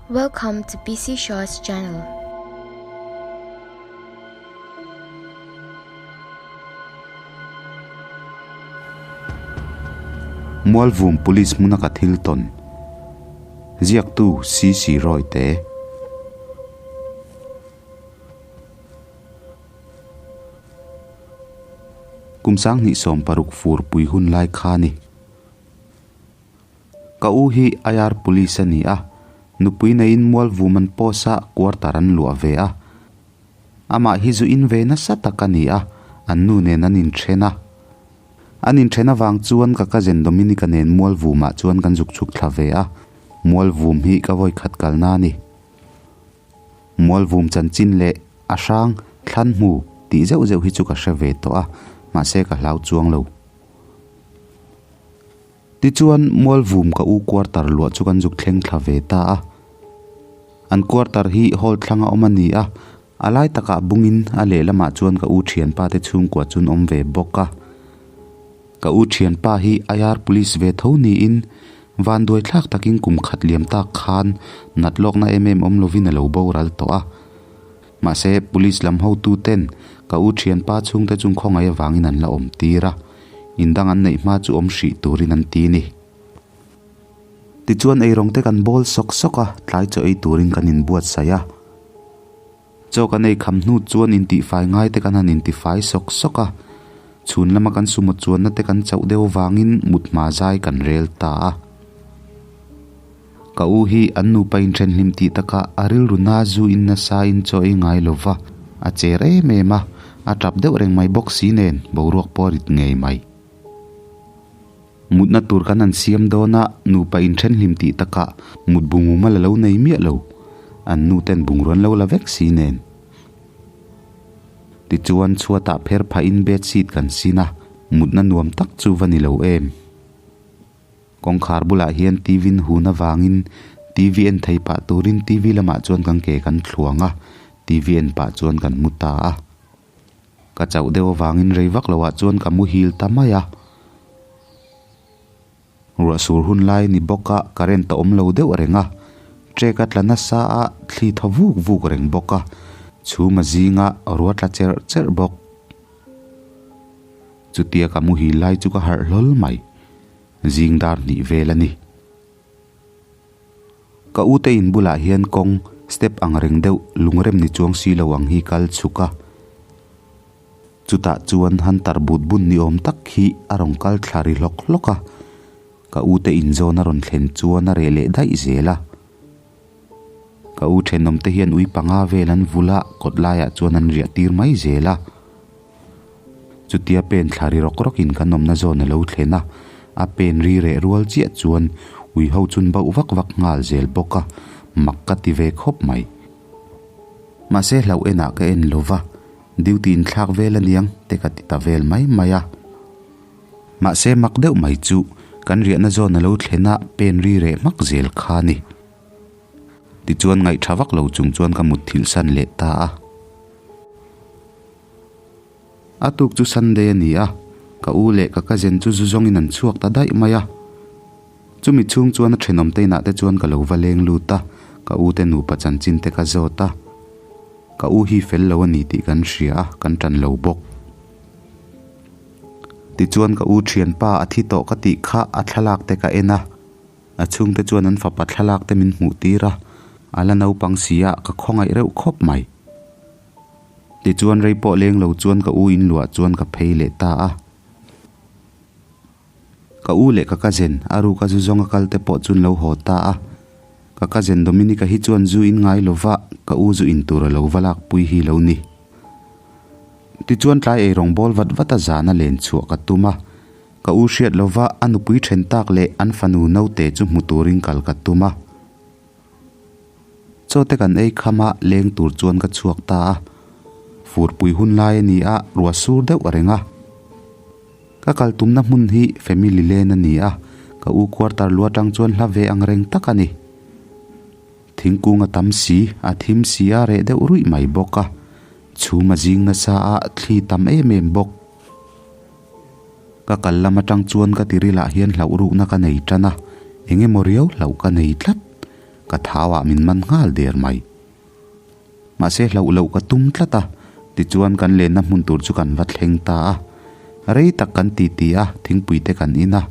Welcome to PC Shaw's channel. Mualvum Police hmuna ka thil tawn. Ziaktu CC Roy te. Kum 2016 fur pui hun lai kha ni. Ka u hi IR Police a ni a, nupui neiin Mualvum an post a quarter an luah ve a. Amah hi zu in ve nasa tak a ni a, an nu nen an inthen a. An inthen avang chuan ka cousin Dominic-a nen Mualvumah chuan kan zuk chhuk thla ve a, Mualvum hi ka vawikhat kalna a ni. Mualvum chanchin leh a hrang thlan hmu tih zeuh zeuh hi chu ka hre ve tawh a, mahse ka hlau chuang lo. Tichuan, Mualvum ka u quarter luah chu kan zuk thleng thla ve ta a. An quarter hi hall thlang a awm a ni a, a lai takah bungin a lehlamah chuan ka u thianpa te chhungkua chun awm ve bawk a. Ka u thianpa hi IR Police ve tho niin vanduai thlak takin kum khat liam tak khan nat lawkna em em awm lovin a lo boral tawh a. Mahse, Police lam hotu ten ka u thianpa chhungte chung khawngaih avangin an la awm tir a. Indang an neih hma chu awm hrih turin an ti ni. Tichuan eirawng te kan bawl sawk sawk a, tlai chaw ei turin kan inbuatsaih a. Chaw kan ei kham hnu chuan intihfai ngai te kan han intifai sawk sawk a. Chhun lama kan sumo chuanna te kan chauh deuh vangin mut hma zai kan rel ta a. Ka u hi an nupa inthenhlim tih takah a rilru na zu in nasa in chaw ei ngai lo va, a cher em em a, a tap deuh reng mai bawk si nen boruak pawh a rit ngei mai. Mutna tur kan han siam dawn a, nupa inthenhlim tih takah mut bungu mal a lo nei miah lo, an nu ten bungraw an lo la vek si nen. Tichuan chhuatah pher phahin bedsheet kan sin a, mutna nuam tak chu va ni lo em. Kawngkhar bulah hian TV in hun avangin TV en thei pah turin TV lamah chuan kan ke kan thluang a, TV en pah chuan kan mu ta a. Ka chauh deuh avangin rei vak loah chuan ka muhil ta mai a. Ruah sur hun lai a ni bawk a, current a awm lo deuh reng a, trek a tla nasa a, thli thaw vuk vuk reng bawk a, chhum a zing a, ruah tla cherh cherh bawk. Chutia ka muhil lai chu ka harh hlawl mai. Zing dar hnih vel a ni. Ka ute in bulah hian kawng, step ang reng deuh, lungrem ni chuang si lo ang hi kal chhuk a. Chutah chuan Hunter but bun ni awm tak hi a rawn kal thla ri hlawk hlawk a. Ka ute in zawn a rawn thlen chuan a reh leh daih zel a. Ka u thenawm te hian ui panga vel an vul a, kawt laiah chuan an riah tir mai zel a. Chutia pen thla ri rawk rawkin kan awmna zawn a lo thlen a, a pen ri reh rual chiah chuan ui ho chun bauh vak vak nghal zel bawk a, mak ka ti ve khawp mai. Mahse hlauh enah ka en lo va, duty inthlak vel aniang te ka ti ta vel mai mai a. Mahse mak deuh mai chu kan riahna zawn a lo thlen a, pen ri reh hmak zel kha a ni. Tichuan ngaihtha vak lo chung chuan ka mutthilh san leh ta a. A tuk chu Sunday a ni a, ka u leh ka cousin chu zu zawngin an chhuak ta daih mai a. Chumi chhung chuan a thenawm te inah te chuan ka lo va leng lut a, ka u te nupa chanchin te ka zawt a. Ka u hi fel lo a ni tih kan hria a, kan tan lo bawk. Tichuan ka u thianpa a thi tawh ka tih kha a thlalak te ka en a. A chhungte chuan an fapa thlalak te min hmuh tir a, a la naupang si a, ka khawngaih reuh khawp mai. Tichuan rei pawh leng lo chuan ka u in luah chuan ka phei leh ta a. Ka u leh ka cousin a ruk a zu zawng a kal te pawh chuan lo haw ta a. Ka cousin Dominica hi chuan zu in ngai lova ka u zu in tur a lo va lak pui hi lo ni. Tichuan tlai ei rawng bawl vat vat a zan a len chhuah ka tum a. Ka u hriat lova a nupui then tak leh an fanu naute chu hmu turin kal ka tum a. Chaw te kan ei kham a, leng tur chuan ka chhuak ta a. Furpui hun lai a ni a, ruah sur deuh a reng a. Ka kal tumna hmun hi family len a ni a, ka u quarter lu atang chuan hla ve ang reng tak a ni. Thingkung a tam si, a thim si a reh deuh ruih mai bawk a. Chhum a zing nasa a, thli tam em em bawk. Ka kal lam atang chuan ka tirilah hian hlauh rukna ka nei tan a, eng emaw riau hlauh ka nei tlat. ka thau ah min man nghal der mai. Mahse hlauh loh ka tum tlat a, tichuan kan lenna hmun tur chu kan va thleng ta a. Rei tak kan titi a, thingpui te kan in a.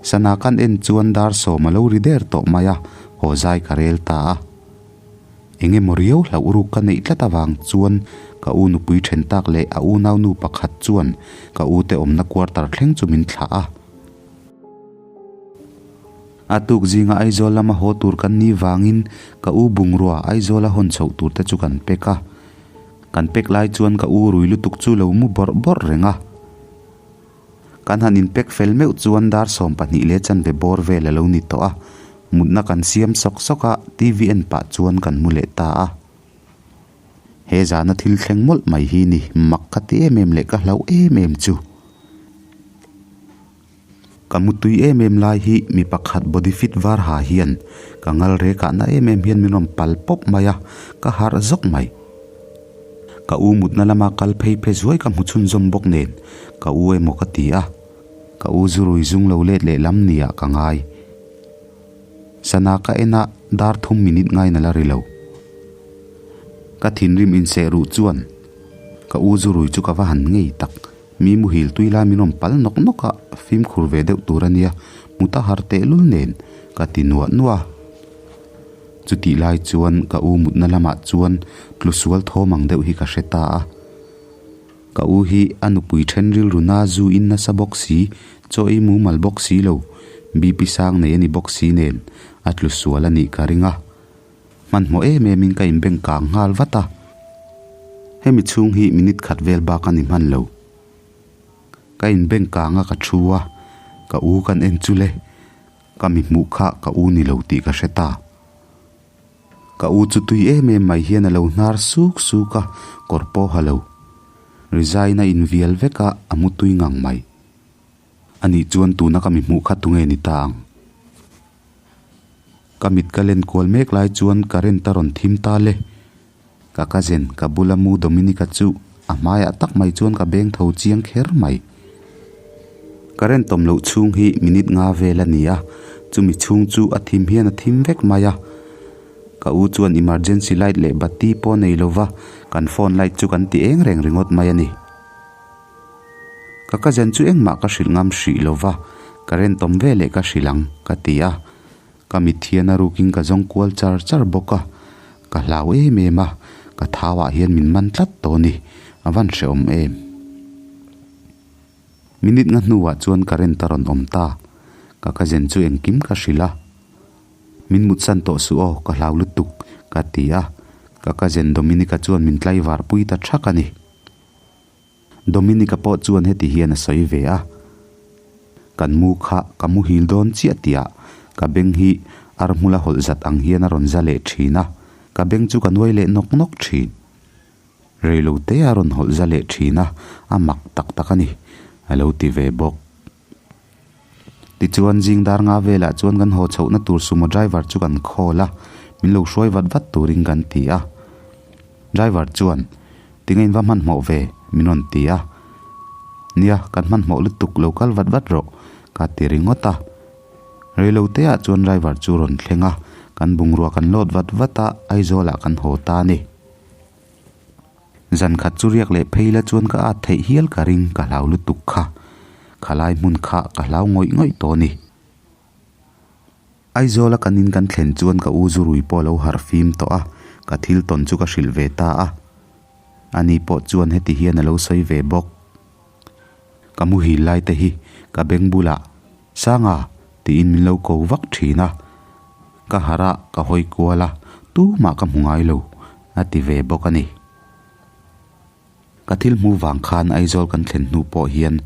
Sana kan en chuan dar sawm a lo ri der tawh mai a, haw zai ka rel ta a. Eng emaw riau hlauh ruk ka neih tlat avang chuan ka u nupui then tak leh a unau nu pakhat chuan ka u te awmna quarter thleng chu min thlah a. A tuk zinga Aizawl lama haw tur kan nih vangin ka u bungrua Aizawla hawn chhoh tur te chu kan pek a. Kan pek lai chuan ka u rui lutuk chu lo mu bawrh bawrh reng a. Kan han inpek fel meuh chuan dar 12 leh chanve bawr vel a lo ni tawh a. Mutna kan siam sawk sawk a, TV en pah chuan kan mu leh ta a. He zana thil thleng mawlh mai hi ni mak ka ti em em leh ka hlauh em em chu. Ka mutui em em lai hi mi pakhat body fit var ha hian ka ngal rek ah na em em hian min rawn pal pawp mai a, ka harh zawk mai. Ka u mutna lama kal phei phe zuai ka hmu chhunzawm bawk nen ka u emaw ka ti a, ka u zu rui zung lo let leh lam ni ah ka ngai. Sana ka en a dar thum minute ngaina la ri lo. Ka thinrim inseh ruh chuan ka u zu rui chu ka va han ngei tak. Mi muhil tui lai min rawn pal nawk nawk a, fimkhur ve deuh tur a nia, hmu ta har tehlul nen ka ti nuah nuah a. Chutih lai chuan ka u mutna lamah chuan tlu sual thawm ang deuh hi ka hre ta a. Ka u hi a nupui then rilru na zu in nasa bawk si, chaw ei mumal bawk si lo, BP sang nei a ni bawk si nen a tlu sual a nih ka ring a. Hmanhmawh em em in ka inbeng kang nghal vat a. Hemi chhung hi minute khat vel bak a ni hman lo. Ka inbeng kang a ka thu a, ka u kan en chu le, ka mi hmuh kha ka u ni lo tih ka hre ta. Ka u chu tui em em mai hian a lo hnar suk suk a, kawr pawh ha lo. Resign a invial vek a, a mu tui ngang mai. Anih chuan tuna ka mi hmuh kha tunge ni ta ang? Ka mit ka len kual mek lai chuan current a rawn thim ta le. Ka cousin, ka bula mu Dominica chu a hmaiah tak mai chuan ka beng tho chiang kher mai. Current awm loh chhung hi minute nga vel a ni a, chumi chhung chu a thim hian a thim vek mai a. Ka u chuan emergency light leh bati pawh nei lova kan phone light chu kan ti eng reng ringawt mai a ni. Ka cousin chu engmah ka hrilh ngam hrih lo va, current awm ve leh ka hrilh ang, ka ti a. Ka mithian a rukin ka zawng kual char char bawk a, ka hlau em em a, ka thau ah hian min man tlat tawh a ni, a van hrehawm em. Minute nga hnuah chuan current a rawn awm ta, ka cousin chu engkim ka hrilh a. Min mutsan tawh suh aw, ka hlau lutuk, ka ti a, ka cousin Dominica chuan min tlaivar pui ta thak a ni. Dominica pawh chuan heti hian a sawi ve a, Kan mu kha ka muhil dawn chiah tihah ka beng hi ar hmula hawlh zat ang hian a rawn za leh thin a, ka beng chu ka nuai leh nawk nawk thin. Reilo te a rawn hawlh za leh thin a, a mak tak tak a ni, a lo ti ve bawk. Tichuan zing dar nga velah chuan kan haw chhohna tur sumo driver chu kan call a, min lo hruai vat vat turin kan ti a. Driver chuan, Tinge in va hmanhmawh ve? min rawn ti a. Nia, kan hmanhmawh lutuk lo kal vat vat rawh, ka ti ringawt a. Reilo te ah chuan driver chu rawn thleng a, kan bungrua kan load vat vat a, Aizawl ah kan haw ta a ni. Zan khat chu riak leh phei la chuan ka at theih hial ka ring, ka hlau lutuk kha. Khalai hmun kha ka hlau ngawih ngawih tawh a ni. Aizawla kan in kan thlen chuan ka u zu rui pawh a lo harh fim tawh a, ka thil tawn chu ka hrilh ve ta a. Ani pawh chuan heti hian a lo sawi ve bawk. Ka muhil lai te hi ka beng bulah, Sanga! tiin min lo ko vak thin a. Ka harh a, ka hawi kual a, tumah ka hmu ngai lo, a ti ve bawk a ni. Ka thil hmuh vang khan Aizawl kan thlen hnu pawh hian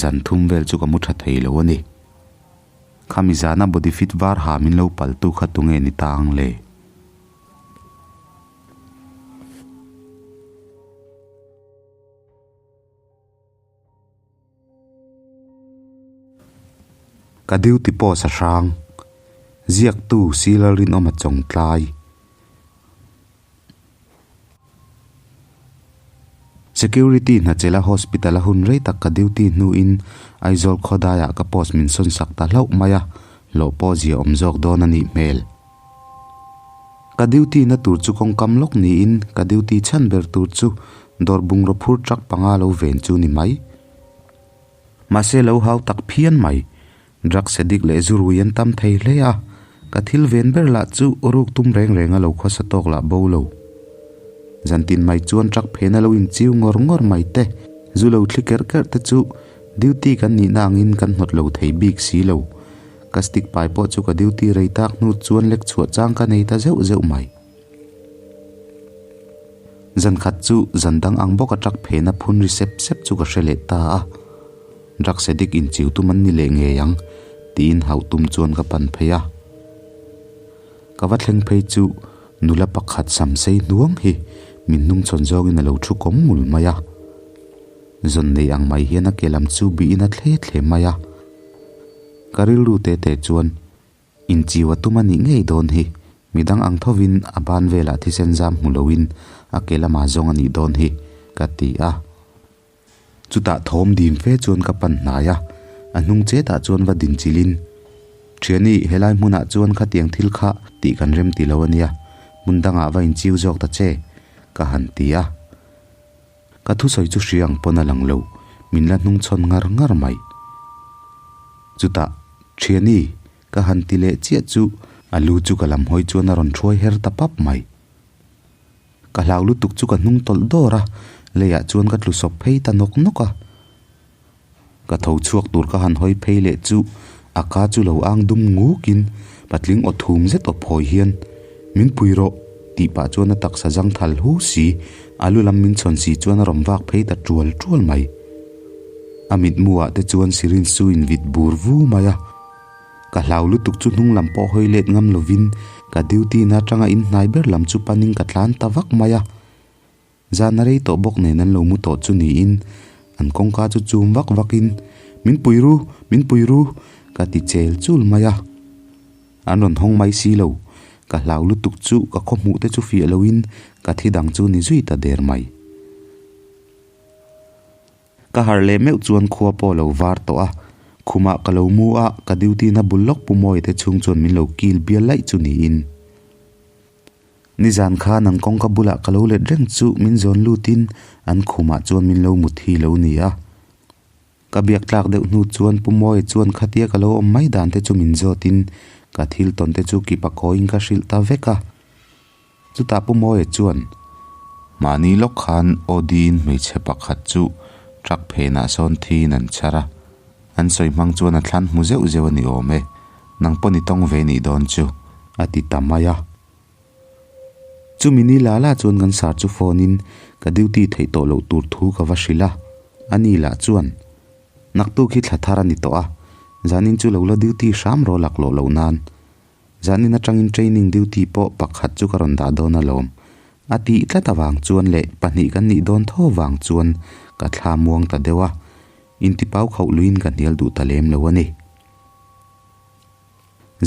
zan thum vel chu ka mu tha thei lo a ni. Khami zana body fit var ha min lo paltu kha tunge ni ta ang le? Ka duty post a hrang. Ziaktu Silalrinawma Chawngtlai. Security hna chela hospital a hun rei tak ka duty hnuin Aizawl khawdaiah ka post min sawn sak ta hlauh mai a. Hlawh pawh zia awm zawk dawn a nih hmel. Ka duty na tur chu kawngkam lawk niin ka duty chhan ber tur chu dawr bungraw phur truck panga lo ven chu ni mai. Mahse lo hau tak phian mai. Drugs addict leh zu rui an tam thei hle a, ka thil ven ber lah chu ruk tum reng reng a lo khawsa tawk lah bo lo. Zantin mai chuan truck phena lo inchiu ngawr ngawr mai te, zu lo thli kerh kerh te chu duty kan nihna angin kan hnawt lo thei bik si lo. Ka stick pai pawh chu ka duty rei tak hnu chuan lek chhuah chang ka nei ta zeuh zeuh mai. Zan khat chu zan dang ang bawk a truck phena phun ri sep sep chu ka hre leh ta a. Drugs addict inchiu tum an ni leh ngei ang tiin hauh tum chuan ka pan phei a. Ka va thleng phei chu nula pakhat sam sei hnuang hi min hnungchhawn zawngin a lo thu kawm ngul mai a. Zawn nei ang mai hian a ke lam chu bihin a thle thle mai a. Ka rilru te te chuan inchiu a tum a nih ngei dawn hi, midang ang thovin a ban velah thisen zam hmu loin a ke lamah zawng a nih dawn hi ka ti a. Chutah thawm dim fe chuan ka pan hnai a, a hnung chetah chuan va din chilhin, Thiani, helai hmunah chuan khatiang thil kha tih kan rem ti lo a nia, hmun dangah va inchiu zawk ta che, ka han ti a. Ka thusawi chu hria ang pawn a lang lo, min la hnungchhawn ngar ngar mai. Chutah, Thiani, ka han ti leh chiah chu a lu chu ka lam hawi chuan a rawn thuai her ta pap mai. Ka hlau lutuk chu ka hnung tawlh dawr a, leiah chuan ka tlu sawp phei ta nawk nawk a. Ka tho chhuak tur ka han hawi phei leh chu a ka chu lo ang dum ngukin patling aw thum zet aw phawi hian, Min pui rawh, tih pah chuan a taksa zang thal hu si, a lu lam min chhawn si chuan a rawn vak phei ta tual tual mai. A mitmu ah te chuan syringe chu invit bur vu mai a. Ka hlau lutuk chu hnung lam pawh hawi let ngam lovin ka duty na atanga in hnai ber lam chu panin ka tlan ta vak mai a. Zan a rei tawh bawk nen an lo mu tawh chu niin an kawngka chu chum vak vakin Min pui ru, min pui ru ka ti chel chul mai a. An rawn hawng mai si lo, ka hlau lutuk chu ka khaw hmuh te chu fiah loin ka thi dang chu ni zui ta der mai. Ka harh leh meuh chuan khua pawh a lo var tawh a, khumah ka lo mu a, ka duty na bul lawk Pu Mawia te chhung chuan min lo kil bial laih chu niin. Nizan khan an kawngka bulah ka lo let reng chu min zawn lutin an khumah chuan min lo mut hi lo ni a. Ka biak tlak deuh hnu chuan Pu Mawia chuan khatia ka lo awm mai dan te chu min zawtin ka thil tawn te chu kipa kawiin ka hrilh ta vek a. Chutah Pu Mawia chuan, Mahni lawk khan Aw-diin hmeichhe pakhat chu truck phenah sawn thiin an chhar a, an sawi hmang chuan a thlan hmu zeuh zeuh a ni awm e, nang pawh ni tawng ve nih dawn chu, a ti ta mai a. Chumi ni la la chuan kan sar chu phone in ka duty theih tawh loh tur thu ka va hrilh a, ani lah chuan, Naktuk hi thla thar a ni tawh a, zanin chu lo la duty hram rawh laklawh loh nan. Zanin atangin training duty pawh pakhat chu ka rawn dah dawn alawm. A tih tlat avang chuan leh pahnih kan nih dawn tho vang chuan ka thla muang ta deuh a, intipau khauh luiin ka hnial duh ta lem lo a ni.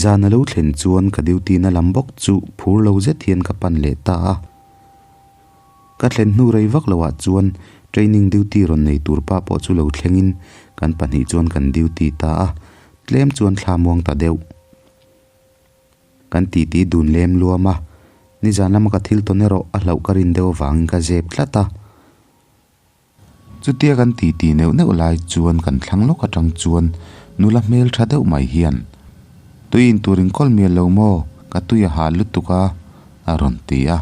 Zan a lo thlen chuan ka duty na lam bawk chu phur lo zet hian ka pan leh ta a. Ka thlen hnu rei vak loah chuan training duty rawn nei tur pa pawh chu lo thlengin kan pahnih chuan kan duty ta a, tlem chuan thla muang ta deuh. Kan titi dun lem luam a, nizan lama ka thil tawn erawh a hlauh ka rin deuh avangin ka zep tlat a. Chutia kan titi neuh neuh lai chuan kan thlang lawk atang chuan nula hmel tha deuh mai hian, Tui in tur in kawl mial lo maw? Ka tui a hal lutuk a, a rawn ti a.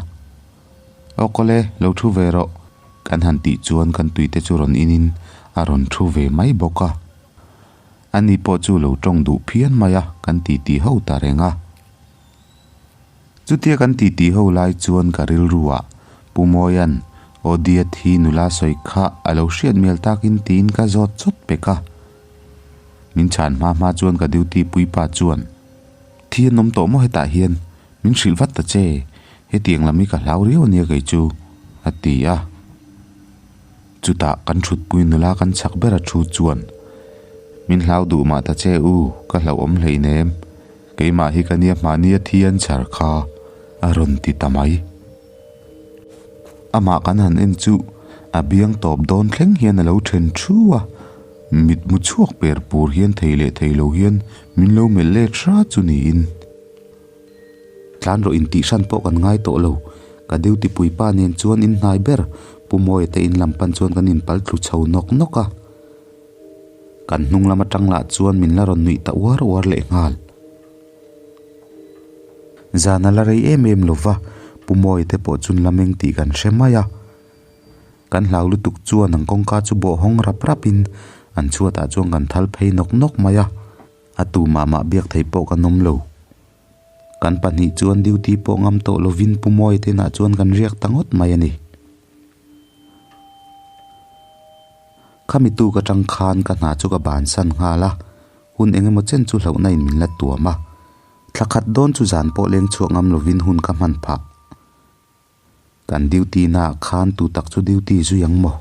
Aw kawle, lo thu ve rawh, kan han tih chuan kan tuite chu rawn inin a rawn thu ve mai bawk a. Ani pawh chu lo tawng duh phian mai a, kan titi ho ta reng a. Chutia kan titi ho lai chuan ka rilru ah Pu Mawia'n Aw Diat hi nula sawi kha a lo hriat mial takin tiin ka zawt chawt pek a. Min chhan hma hma chuan ka duty puipa chuan, Thi an awm tawh maw hetah hian? Min hrilh vat ta che, hetiang lam hi ka hlau riau ania kei chu, a ti a. Chutah kan thutpui nula kan chak ber a thu chuan, Min hlau duh mah ta che u, ka hlauhawm hleinem. Keimah hi ka nia hmahni a thi an chhar kha, a rawn ti ta mai. Amah kan han en chu a biang tawp dawn thleng hian a lo then thu a. Mit mu chhuak per pur hian thei leh thei lo hian min lo melh let hra chu niin. Tlan rawh intih hran pawh kan ngai tawh lo. Ka duty puipa nen chuan in hnai ber Pu Mawia te in lam pan chuan kan inpal tlu chho nawk nawk a. Kan hnung lam atang lah chuan min la rawn nuih ta uar uar leh nghal. Zan a la rei em em lo va, Pu Mawia te pawh chun la meng tih kan hre mai a. Kan hlau lutuk chuan an kawngka chu bawh hawng rap rap in an chhuatah chuan kan thal phei nawk nawk mai a. A tu mah mah biak theih pawh kan awm lo. Kan pahnih chuan duty pawh ngam tawh lovin Pu Mawia te inah chuan kan riak ta ngawt mai a ni. Khami tuk atang khan ka hna chu ka bansan nghal a, hun eng emaw chen chu hlauhna in min la tuam a. Thla khat dawn chu zan pawh leng chhuak ngam lovin hun ka hman phah. Kan duty naah khan tu tak chu duty zui ang maw?